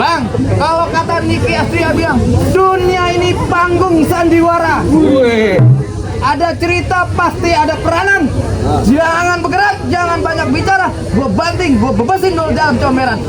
Bang, kalau kata Niki Astria bilang, dunia ini panggung sandiwara. Ada cerita pasti ada peranan. Jangan bergerak, jangan banyak bicara. Gue banting, gue bebasin lo dalam comberan.